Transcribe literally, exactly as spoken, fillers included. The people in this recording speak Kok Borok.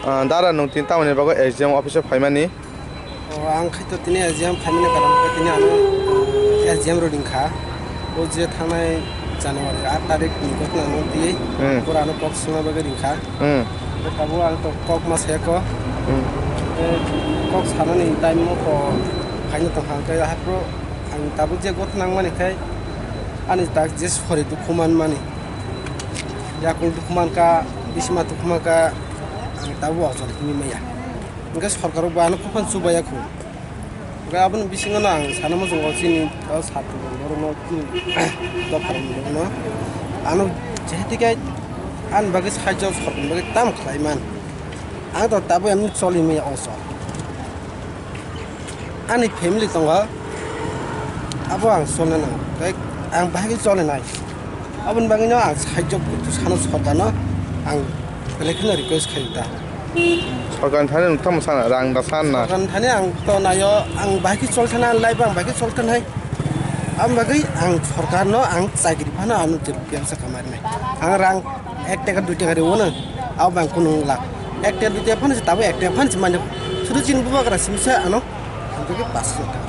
Ah, dara, nwng tini tamoni bagwi S D M office o phaimani? O, ang khaito tini S D M phaimani karon khe tini ano, ah, S D M rw ringkha. O je thangnai January aat tarikh ni gotna no twi, hmm, pura ano kok swngna bagwi ringkha. Hmm. Tei tabuk ang to kok ma saya kho. Hmm. Tei kok sanani time o to phaina tongkha, hwnkhe haphuru ang tabuk je gotna nangmani khai ani tak je sori dukhu manmani. Yakung dukhu mankha, bisima dukhu mankha, ang tabuk o chwng himwi maya. Hwnkhe sorkar bo ano khuphang chubaya khu. Hwnkhe aboni bisingo no ang sana muchungo chini o satro borokno chini dopharokno ano jehetukai ani bagwi sahajyo sorkarni bagwi tamo khlai man. Ang to tabuk emni choli maya o chwng. Ani family tongo, abo ang cholna nango. Tei ang bahai khe cholinai. Aboni bagwino ang sahajyo kutu sano sorkarno ang belai kheno request khaio da. Sorkarni thani nwng tamo sana, rang da sana? Sorkarni thani ang to naio, ang bahai khe chol thana, life ang bahai khe chol thanai. Aboni bagwi ang sorkarno ang chakri phano ano je biyamsa kamarinai. Ang rang ek taka dui taka riono, abo bang kunu wng la. Ek taka dui taka phano se tabuk ek taka phano se manya. Sudu chini bubagra simsa ano, ang khe pas taka.